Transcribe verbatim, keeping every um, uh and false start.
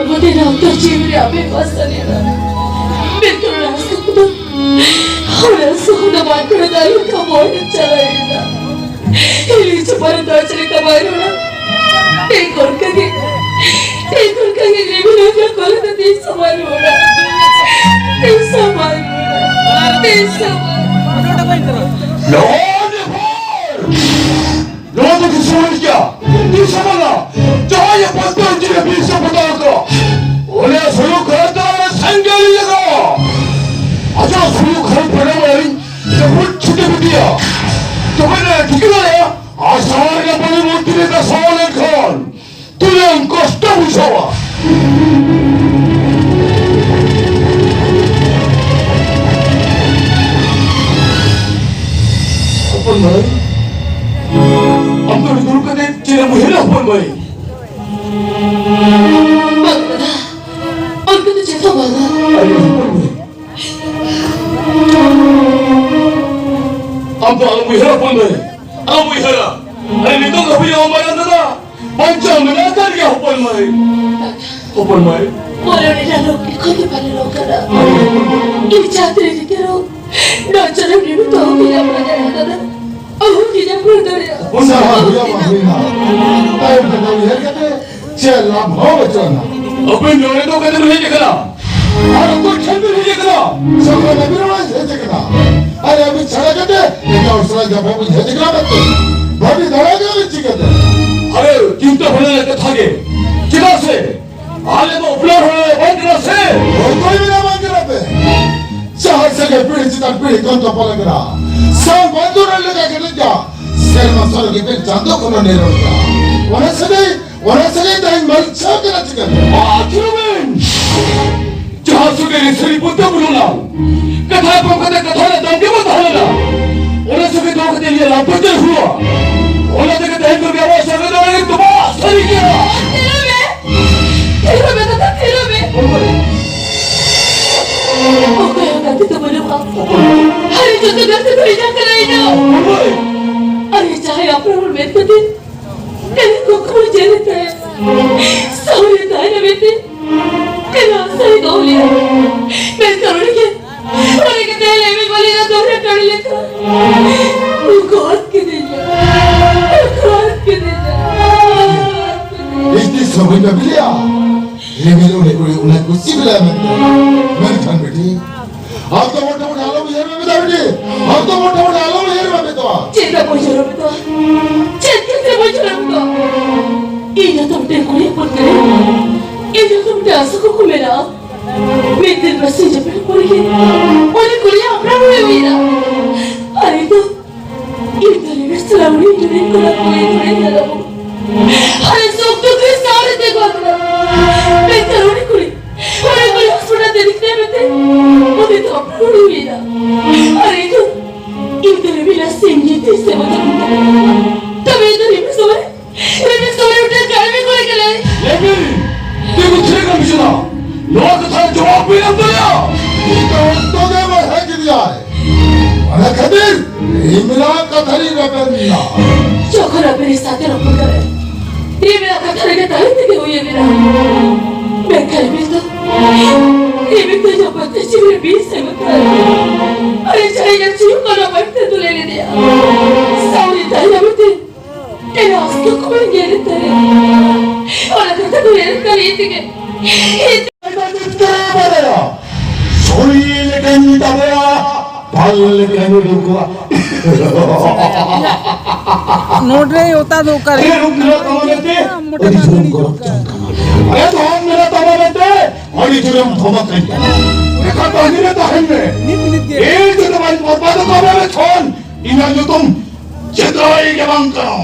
ᱟᱵᱚ ᱛᱮ ᱨᱟᱯᱛᱟ ᱡᱤᱣᱤ ᱨᱮ ᱟᱯᱮ ᱯᱟᱥᱟ ᱞᱮᱱᱟ᱾ ᱢᱮᱱᱠᱷᱟᱱ ᱚᱱᱟ ᱥᱩᱠ ᱫᱚ, ᱚᱱᱟ ᱥᱩᱠ ᱫᱚ ᱵᱟᱝ ᱠᱚᱨᱮ ᱫᱟᱞ ᱠᱟᱵᱚᱭ ᱪᱟᱞᱟᱣ ᱮᱱᱟ᱾ ᱤᱞᱤ ᱪᱟᱯᱟᱨ ᱫᱚ ᱪᱮᱫ ᱞᱮᱠᱟ ᱵᱟᱭ ᱨᱚᱲᱟ? ᱮᱭ ᱠᱚᱞᱠᱟ ᱜᱮ, ᱮᱭ ᱠᱚᱞᱠᱟ ᱜᱮ ᱨᱤᱢᱤᱞ ᱦᱚᱸ ᱠᱚᱞ ᱛᱮ ᱛᱤᱥ ᱦᱚᱸ ᱵᱟᱭ ᱨᱚᱲᱟ᱾ ᱛᱤᱥ ᱦᱚᱸ ᱵᱟᱭ ᱨᱚᱲᱟ᱾ ᱛᱤᱥ ᱦᱚᱸ ᱵᱟᱭ ᱨᱚᱲᱟ᱾ ᱞᱚᱜᱚᱱ ᱮ ᱵᱷᱳᱨ! ᱱᱚᱣᱟ ᱫᱚ ᱫᱤᱥᱚᱢ ᱨᱮᱭᱟᱜ ᱫᱤᱥᱚᱢ ᱟᱱᱟ ᱡᱟᱦᱟᱸᱭ ᱮ ᱯᱟᱱᱛᱮ ᱚᱪᱚᱭᱟ ᱵᱤᱨ ᱥᱮ ᱯᱟᱛᱟᱞ ᱠᱚ᱾ ᱚᱱᱟ ᱥᱩᱭᱩ ᱠᱷᱟᱨ ᱫᱚ ᱚᱱᱟ ᱥᱮᱸᱜᱮᱞ ᱞᱟᱜᱟᱣᱟ᱾ ᱟᱡᱟᱜ ᱥᱩᱭᱩ ᱠᱷᱟᱨ ᱯᱟᱲᱟᱣ ᱟᱹᱨᱤᱧ ᱡᱟᱹᱯᱩᱫ ᱪᱷᱩᱴᱤ ᱵᱤᱫᱤᱭᱟ᱾ ᱛᱚᱵᱮ ᱱᱟ ᱴᱷᱤᱠᱟᱹ ᱫᱟᱲᱮᱭᱟᱜᱼᱟ ᱟᱥᱟᱲ ᱨᱮ ᱵᱚᱞᱮ ᱢᱚᱱᱛᱨᱤ ᱫᱟᱥᱟᱣ ᱞᱮᱱᱠᱷᱟᱱ ᱛᱤᱱᱟᱹᱜ ᱠᱚᱥᱴᱚ ᱵᱩᱡᱷᱟᱹᱣᱟ᱾ ᱦᱚᱯᱚᱱ ᱵᱷᱟᱹᱭ, ᱟᱢ ᱫᱚ ᱫᱩᱲᱩᱵ ᱠᱟᱛᱮ ᱪᱮᱫ ᱮᱢ ᱩᱭᱦᱟᱹᱨᱟ ᱦᱚᱯᱚᱱ ᱵᱷᱟᱹᱭ? ᱵᱟᱝ ᱫᱟᱫᱟ, ᱚᱱᱠᱟ ᱫᱚ ᱪᱮᱫ ᱦᱚᱸ ᱵᱟᱝᱟ᱾ ᱟᱭᱳ ᱦᱚᱯᱚᱱ ᱵᱷᱟᱹᱭ, ᱟᱢ ᱫᱚ ᱟᱞᱚᱢ ᱩᱭᱦᱟᱹᱨᱟ ᱦᱚᱯᱚᱱ ᱵᱷᱟᱹᱭ, ᱟᱞᱚᱢ ᱩᱭᱦᱟᱹᱨᱟ᱾ ᱟᱨ ᱱᱤᱛᱚᱜ ᱫᱷᱟᱹᱵᱤᱡ ᱟᱢ ᱢᱟᱨᱟᱝ ᱫᱟᱫᱟ ᱵᱟᱧᱪᱟᱣ ᱢᱮᱱᱟᱜ ᱟᱠᱟᱫ ᱜᱮᱭᱟ ᱦᱚᱯᱚᱱ ᱵᱷᱟᱹᱭ᱾ ᱦᱚᱯᱚᱱ ᱵᱷᱟᱹᱭ᱾ ᱯᱚᱨᱚᱱᱤ ᱨᱮ ᱨᱳᱜᱽ ᱠᱚ ᱜᱮ ᱯᱟᱞᱮ ᱨᱳᱜᱽ ᱠᱟᱱᱟ᱾ ᱤᱧ ᱡᱟᱦᱟᱸ ᱛᱤᱱᱟᱹᱜ ᱨᱮᱜᱮ ᱨᱳᱜᱽ, ᱱᱚᱣᱟ ᱡᱟᱱᱟᱢ ᱨᱮ ᱱᱤᱛᱚᱜ ᱦᱚᱸ ᱵᱤᱱᱟᱹ ᱯᱨᱟᱨᱛᱷᱚᱱᱟ ᱫᱚ ᱚᱦᱚ ᱜᱮ ᱧᱟᱢ ᱨᱩᱣᱟᱹᱲ ᱫᱟᱲᱮᱭᱟᱜᱼᱟ᱾ ᱥᱟᱦᱟ ᱦᱩᱭᱟ ᱵᱟᱝ ᱦᱩᱭᱱᱟ᱾ ᱛᱟᱭᱚᱢ ᱛᱮᱫᱚ ᱩᱭᱦᱟᱹᱨ ᱠᱟᱛᱮ ᱪᱮᱫ ᱞᱟᱵᱷ ᱦᱚᱸ ᱵᱟᱹᱪᱩᱜ ᱟᱱᱟ᱾ ᱟᱹᱵᱤᱱ ᱱᱚᱰᱮ ᱫᱚ ᱚᱠᱟ ᱛᱮᱵᱤᱱ ᱦᱮᱡ ᱟᱠᱟᱱᱟ? ᱟᱨ ᱚᱠᱚᱭ ᱴᱷᱮᱱ ᱵᱤᱱ ᱦᱮᱡ ᱟᱠᱟᱱᱟ? ᱥᱚᱠᱨᱚ ᱱᱟᱵᱤ ᱨᱚᱲ ᱦᱮᱡ ᱟᱠᱟᱱᱟ᱾ ᱟᱨ ᱟᱹᱵᱤᱱ ᱪᱷᱟᱲᱟ ᱠᱟᱛᱮ ᱮᱴᱟᱜ ᱦᱚᱲ ᱥᱟᱞᱟᱜ ᱧᱟᱯᱟᱢ ᱤᱧ ᱦᱮᱡ ᱟᱠᱟᱱᱟ ᱢᱮᱱᱛᱮ ᱵᱷᱟᱹᱵᱤ ᱫᱟᱲᱮᱭᱟᱜ ᱠᱟᱱᱟ ᱵᱤᱱ ᱪᱤᱠᱟᱹᱛᱮ? ᱟᱨᱮ, ᱪᱤᱱᱛᱟᱹ ᱵᱷᱟᱵᱽᱱᱟ ᱨᱮᱱᱟᱜ ᱠᱟᱛᱷᱟ ᱜᱮ᱾ ᱪᱮᱫᱟᱜ ᱥᱮ ᱟᱞᱮ ᱫᱚ ᱟᱯᱱᱟᱨ ᱦᱚᱲ ᱞᱮ ᱵᱟᱝ ᱠᱟᱱᱟ ᱥᱮ? ᱚᱠᱚᱭ ᱢᱮᱱᱟ ᱵᱟᱝ ᱠᱟᱱᱟ ᱯᱮ? ᱡᱟᱦᱟᱸ ᱥᱟᱹᱜᱟᱹᱭ ᱯᱤᱲᱦᱤ ᱪᱮᱛᱟᱱ ᱯᱤᱲᱦᱤ ᱠᱷᱚᱱ ᱛᱚᱯᱚᱞ ᱟᱠᱟᱱᱟ, ᱥᱟᱶ ᱵᱟᱸᱫᱩᱨ ᱞᱮᱠᱟ ᱠᱮᱴᱮᱡ ᱜᱮᱭᱟ, ᱥᱮᱨᱢᱟ ᱥᱚᱨᱚᱜ ᱤᱯᱤᱞ ᱪᱟᱸᱫᱚ ᱠᱷᱚᱱ ᱦᱚᱸ ᱱᱤᱨᱚᱲ ᱜᱮᱭᱟ᱾ ᱚᱱᱟ ᱥᱟᱹᱜᱟᱹᱭ, ᱚᱱᱟ ᱥᱟᱹᱜᱟᱹᱭ ᱛᱮᱦᱮᱧ ᱢᱟᱹᱞᱤᱠ ᱥᱟᱶ ᱠᱟᱱᱟ ᱪᱤᱠᱟᱹᱛᱮ? ᱟᱹᱪᱩᱨᱚᱜ ᱢᱮ! ᱡᱟᱦᱟᱸ ᱥᱟᱹᱜᱟᱹᱭ ᱨᱮ ᱥᱟᱹᱨᱤ ᱵᱚᱞᱛᱮ ᱵᱩᱞᱩᱝᱟ, ᱠᱟᱛᱷᱟ ᱮᱯᱮᱢ ᱠᱟᱛᱮ ᱠᱟᱛᱷᱟ ᱨᱮ ᱫᱟᱢ ᱜᱮ ᱵᱟᱝ ᱛᱟᱦᱮᱸ ᱞᱮᱱᱟ, ᱚᱱᱟ ᱥᱟᱹᱜᱟᱹᱭ ᱫᱚᱦᱚ ᱠᱟᱛᱮ ᱱᱤᱭᱟᱹ ᱞᱟᱵᱷ ᱵᱟᱹᱲᱛᱤ ᱦᱩᱭᱩᱜᱼᱟ᱾ ᱚᱱᱟ ᱛᱮᱜᱮ ᱛᱮᱦᱮᱧ ᱫᱚ ᱟᱵᱚᱣᱟᱜ ᱥᱟᱹᱜᱟᱹᱭ ᱫᱚ ᱟᱹᱰᱤ ᱛᱚᱯᱟᱜ ᱥᱟᱹᱨᱤ ᱜᱮᱭᱟ᱾ ᱛᱷᱤᱨᱚᱜ ᱢᱮ! ᱛᱷᱤᱨᱚᱜ ᱢᱮ ᱫᱟᱫᱟ, ᱛᱷᱤᱨᱚᱜ ᱢᱮ! ᱚᱠᱚᱭ ᱦᱚᱸ ᱜᱟᱛᱮ ᱫᱚ ᱵᱟᱹᱱᱩᱜᱼᱟ᱾ ᱟᱨ ᱡᱚᱛᱚ ᱜᱟᱛᱮ ᱫᱚ ᱤᱧᱟᱹᱜ ᱠᱟᱱᱟ, ᱤᱧᱟᱹᱜ᱾ ᱟᱨ ᱡᱟᱦᱟᱸᱭ ᱟᱯᱱᱟᱨ ᱦᱚᱲ ᱢᱮᱱ ᱠᱟᱛᱮ ᱠᱟᱹᱞᱤ ᱠᱚᱠᱚ ᱡᱮᱞ ᱛᱟᱭᱟ, ᱥᱟᱶᱨᱮ ᱛᱟᱦᱮᱱᱟ ᱢᱮᱱᱛᱮ ᱥᱤᱵᱤᱞ ᱩᱱᱤ ᱠᱩᱲᱤ ᱩᱱᱤ ᱠᱚ ᱥᱤᱵᱤᱞᱟ ᱢᱮᱱᱛᱮ᱾ ᱢᱮᱱᱠᱷᱟᱱ ᱵᱤᱴᱤ, ᱟᱢ ᱫᱚ ᱢᱚᱴᱮ ᱢᱚᱴᱮ ᱟᱞᱚᱢ ᱩᱭᱦᱟᱹᱨ ᱢᱮ ᱢᱮᱛᱟ ᱵᱤᱴᱤ᱾ ᱟᱢ ᱫᱚ ᱢᱚᱴᱮ ᱢᱚᱴᱮ ᱟᱞᱚᱢ ᱩᱭᱦᱟᱹᱨ ᱢᱮ ᱢᱮᱛᱟ᱾ ᱪᱮᱫ ᱞᱮᱠᱟ ᱵᱟᱹᱧ ᱩᱭᱦᱟᱹᱨ ᱢᱮᱛᱟ? ᱪᱮᱫ ᱠᱷᱟᱹᱛᱤᱨ ᱵᱟᱹᱧ ᱩᱭᱦᱟᱹᱨ ᱢᱮᱛᱟ? ᱤᱧ ᱦᱚᱸᱛᱚ ᱢᱤᱫᱴᱮᱱ ᱠᱩᱲᱤ ᱦᱚᱯᱚᱱ ᱠᱟᱹᱱᱟᱹᱧ᱾ ᱤᱧ ᱦᱚᱸᱛᱚ ᱢᱤᱫᱴᱮᱱ ᱟᱥᱟ ᱠᱩᱠᱢᱩ ᱢᱮᱱᱟᱜᱼᱟ᱾ ᱢᱤᱫ ᱫᱤᱱ ᱵᱟᱹᱥᱤᱧ ᱡᱟᱹᱯᱤᱫ ᱯᱚᱨᱮ ᱜᱮ ᱩᱱᱤ ᱠᱩᱲᱤᱭᱟᱜ ᱦᱟᱯᱲᱟᱢ ᱦᱩᱭᱩᱜ ᱤᱧᱟ᱾ ᱟᱨ ᱤᱧ ᱫᱚ ᱤᱧ ᱫᱚ ᱨᱤᱢᱤᱞ ᱥᱟᱞᱟᱜ ᱩᱱᱤ ᱡᱩᱨᱤ ᱠᱚᱲᱟ ᱠᱩᱲᱤ ᱠᱩᱲᱤ ᱧᱮᱞᱚᱜ᱾ ᱟᱨ ᱥᱚᱠᱛᱚ ᱛᱮ ᱥᱟᱶ ᱨᱮ ᱛᱤᱸᱜᱩ ᱟᱠᱟᱱᱟ᱾ ᱢᱮᱱᱠᱷᱟᱱ ᱩᱱᱤ ᱠᱩᱲᱤ, ᱩᱱᱤ ᱠᱩᱲᱤ ᱦᱚᱥᱯᱤᱴᱟᱞ ᱛᱮ ᱤᱫᱤ ᱠᱮᱫᱮ ᱢᱮᱱᱛᱮ ᱩᱱᱤ ᱫᱚ ᱦᱟᱯᱲᱟᱢ ᱦᱩᱭ ᱮᱱᱟ᱾ ᱟᱨ ᱤᱧ ᱫᱚ, ᱤᱧ ᱫᱚ ᱨᱤᱢᱤᱞ ᱟᱨ ᱥᱤᱧ ᱧᱩᱛ ᱛᱮ ᱥᱮᱵᱟ ᱫᱚ᱾ ᱛᱚᱵᱮ ᱤᱧ ᱫᱚ ᱨᱤᱢᱤᱞ ᱥᱚᱢᱚᱭ ᱨᱤᱢᱤᱞ ᱥᱚᱢᱚᱭ ᱢᱤᱫᱴᱮᱱ ᱠᱟᱹᱲᱢᱤ ᱠᱩᱲᱤ ᱠᱟᱱᱟᱭ᱾ ᱞᱮᱵᱤᱞ, ᱪᱮᱫ ᱠᱚ ᱪᱮᱫ ᱠᱟᱱ ᱵᱤᱪᱟᱹᱨᱟ? ᱱᱚᱣᱟ ᱠᱟᱛᱷᱟ ᱡᱚᱵᱟᱵ ᱵᱤᱱ ᱮᱢ ᱫᱟᱲᱮᱭᱟᱜᱼᱟ? ᱤᱧ ᱫᱚ ᱚᱠᱛᱚ ᱜᱮ ᱵᱟᱲᱦᱟᱣ ᱠᱮᱫᱮᱭᱟᱭ᱾ ᱚᱱᱟ ᱠᱷᱟᱹᱛᱤᱨ ᱨᱤᱢᱤᱞᱟᱜ ᱠᱟᱛᱷᱟ ᱨᱤᱧ ᱨᱮᱵᱮᱱ ᱮᱱᱟ᱾ ᱡᱚᱠᱷᱚᱱ ᱟᱵᱮᱱ ᱥᱟᱛᱮ ᱨᱚᱯᱚᱲ ᱠᱟᱱᱟ, ᱨᱤᱢᱤᱞᱟᱜ ᱠᱟᱛᱷᱟ ᱨᱮᱜᱮ ᱛᱟᱦᱮᱸ ᱛᱮᱜᱮ ᱦᱩᱭ ᱟᱵᱮᱱᱟ᱾ ᱢᱮᱱᱠᱷᱟᱱ ᱨᱤᱢᱤᱞ ᱫᱚ, ᱨᱤᱢᱤᱞ ᱫᱚ ᱡᱚᱵᱚᱨ ᱛᱮ ᱡᱤᱣᱤ ᱨᱮ ᱵᱤᱥ ᱮ ᱮᱢ ᱠᱟᱫᱟ᱾ ᱟᱨ ᱡᱟᱦᱟᱸᱭ ᱤᱧᱟᱜ ᱡᱤᱣᱤ ᱠᱚ ᱱᱚᱣᱟ ᱵᱟᱹᱧ ᱛᱮ ᱛᱩᱞᱟᱹ ᱞᱮᱫᱮᱭᱟ᱾ ᱥᱟᱶᱨᱤ ᱛᱟᱦᱮᱱᱟ ᱢᱮᱱᱛᱮ ᱮᱱᱟ ᱟᱥᱛᱚ ᱠᱚ ᱧᱮᱞ ᱛᱟᱭᱟ᱾ ᱚᱱᱟ ᱠᱟᱛᱷᱟ ᱠᱚ ᱧᱮᱞ ᱛᱟᱭᱟ, ᱤᱧ ᱛᱮᱜᱮ, ᱤᱧ ᱛᱮᱜᱮ ᱵᱟᱲᱟᱭᱟ᱾ ᱥᱚᱨᱤ ᱞᱮᱠᱟᱧ ᱛᱟᱵᱚᱭᱟ, ᱵᱟᱞ ᱞᱮᱠᱟᱧ ᱩᱰᱩᱠᱚᱜᱼᱟ᱾ ᱱᱚᱰᱮ ᱚᱛᱟ ᱫᱚ ᱚᱠᱟᱨᱮ? ᱟᱞᱮ ᱨᱩᱯ ᱢᱮᱱᱟᱜ ᱛᱟᱢᱟ ᱢᱮᱱᱛᱮ ᱢᱚᱴᱟ ᱟᱹᱰᱤ ᱡᱳᱨᱮᱢ ᱜᱚᱨᱚᱵ ᱡᱚᱝ ᱠᱟᱱᱟ᱾ ᱟᱞᱮ ᱫᱷᱚᱱ ᱢᱮᱱᱟᱜ ᱛᱟᱢᱟ ᱢᱮᱱᱛᱮ ᱟᱹᱰᱤ ᱡᱳᱨᱮᱢ ᱫᱷᱚᱢᱚᱠ ᱟᱹᱧ ᱠᱟᱱᱟ᱾ ᱮᱠᱷᱚᱱ ᱛᱟᱺᱜᱤ ᱨᱮ ᱛᱟᱦᱮᱱ ᱢᱮ᱾ ᱱᱤᱛ ᱱᱤᱛ ᱜᱮ᱾ ᱤᱧ ᱡᱩᱫᱤ ᱵᱟᱹᱧ ᱵᱚᱨᱵᱟᱫ ᱠᱚᱣᱟ ᱢᱮᱱᱠᱷᱟᱱ ᱤᱧᱟᱹᱜ ᱧᱩᱛᱩᱢ ᱪᱤᱛᱨᱟᱭ ᱜᱮ ᱵᱟᱝ ᱠᱟᱱᱟ᱾